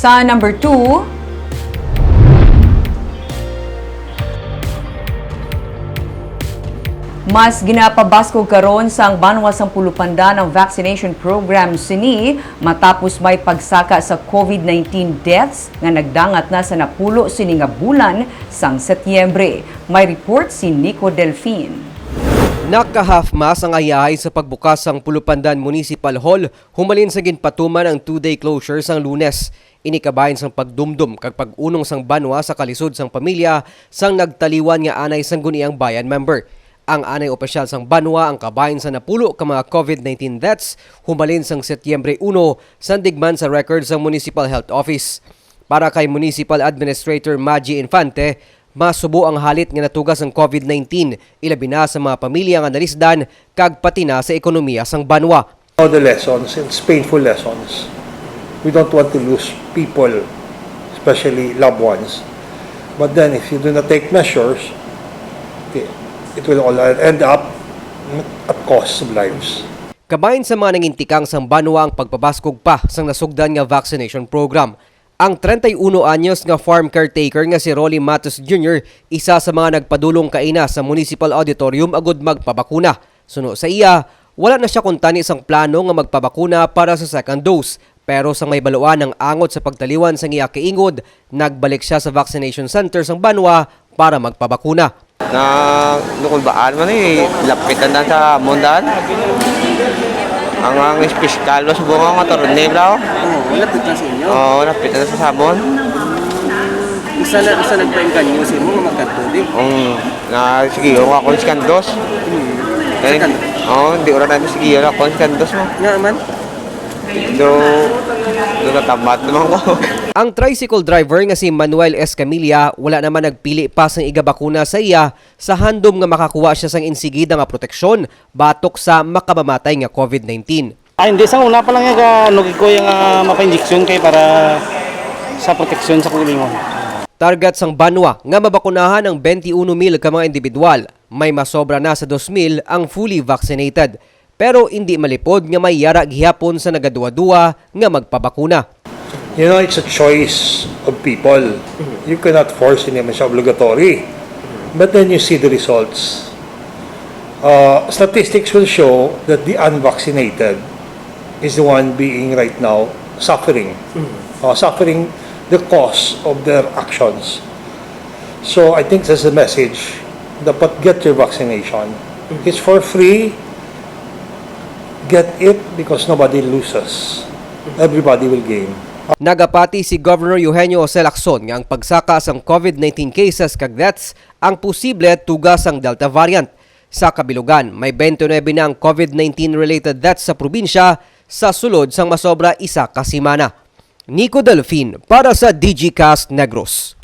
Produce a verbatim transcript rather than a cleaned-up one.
Sa number two, mas ginapabaskog karon sang banwa sang Pulupandan ang vaccination program sini matapos may pagsaka sa COVID nineteen deaths nga nagdangat na sa napulo sini nga bulan sang Setyembre. May report si Nico Delfin. Naka-half-mast ang ayahay sa pagbukas sang Pulupandan Municipal Hall humalin sa ginpatuman ang two-day closure sang Lunes. Ini kabahin sang pagdumdom kag pag-unong sang banwa sa kalisod sang pamilya sang nagtaliwan nga anay Sangguniang Bayan member. Ang anay opisyal sang banwa ang kabahin sa napulo ka mga COVID nineteen deaths humalin sang Setyembre uno, sandig man sa record sang Municipal Health Office. Para kay Municipal Administrator Maji Infante, masubo ang halit nga natuga sang COVID nineteen, ilabi na sa mga pamilya nga nalisdan kag pati na sa ekonomiya sang banwa. All the lessons, it's painful lessons. We don't want to lose people, especially loved ones. But then, if you do not take measures, it, it will all end up at cost of lives. Kabahin sa mga nangintikang sang banwa ang pagpabaskog pa sang nasugdan nga vaccination program. Ang treinta y uno anyos nga farm caretaker nga si Rolly Matos Junior isa sa mga nagpadulong kaina sa Municipal Auditorium agud magpabakuna. Suno sa iya, wala na siya kuntani sang plano nga magpabakuna para sa second dose. Pero sang mahibaluan ang angot sa pagtaliwan sang iya kaingod, nagbalik sia sa vaccination center sang banwa para magpabakuna. Na, Nukulbaan man eh, lapitan na sa amon daan. Ang, ang espesyal, mas bunga nga torne, bro. Oo, lapit na sa inyo. Oo, lapitan na sa amon. Isa na, isa nagpaengganyo sa imo nga magkadto, di? Um, na, sige, yung ako si Kandos. Hmm. Eh, Sa Kandos. Oo, hindi ko na namin sige, yung ako si Kandos mo. Nga man? Do, do natamat naman ko. Ang tricycle driver nga si Manuel Escamilla wala naman nagpili pa sang igabakuna sa iya sa handom nga makakuha siya sang insigida nga proteksyon batok sa makamamatay nga COVID nineteen. Ay, hindi. Sa una pa lang yung, ah, ano, ko yung, ah, mapa-injection kay para sa proteksyon sa kulingon. Target sang banwa nga mabakunahan ang twenty-one mil ka mga individual. May masobra na sa dos mil ang fully vaccinated. Pero indi malipod nga may yara gihapon sa nagaduwa-duwa nga magpabakuna. You know, it's a choice of people. You cannot force, hindi man siya obligatory. But then you see the results. Uh, statistics will show that the unvaccinated is the one being right now suffering. Uh, suffering the cost of their actions. So I think that's the message. Dapat get your vaccination. It's for free. Get it because nobody loses. Everybody will gain. Nagapati si Governor Eugenio Jose Lacson nga ang pagsaka sang COVID nineteen cases kag deaths ang posible tuga sang Delta variant. Sa kabilugan, may twenty-nine na ang COVID nineteen related deaths sa probinsya sa sulod sang masobra isa ka semana. Nico Delfin para sa Digicast Negros.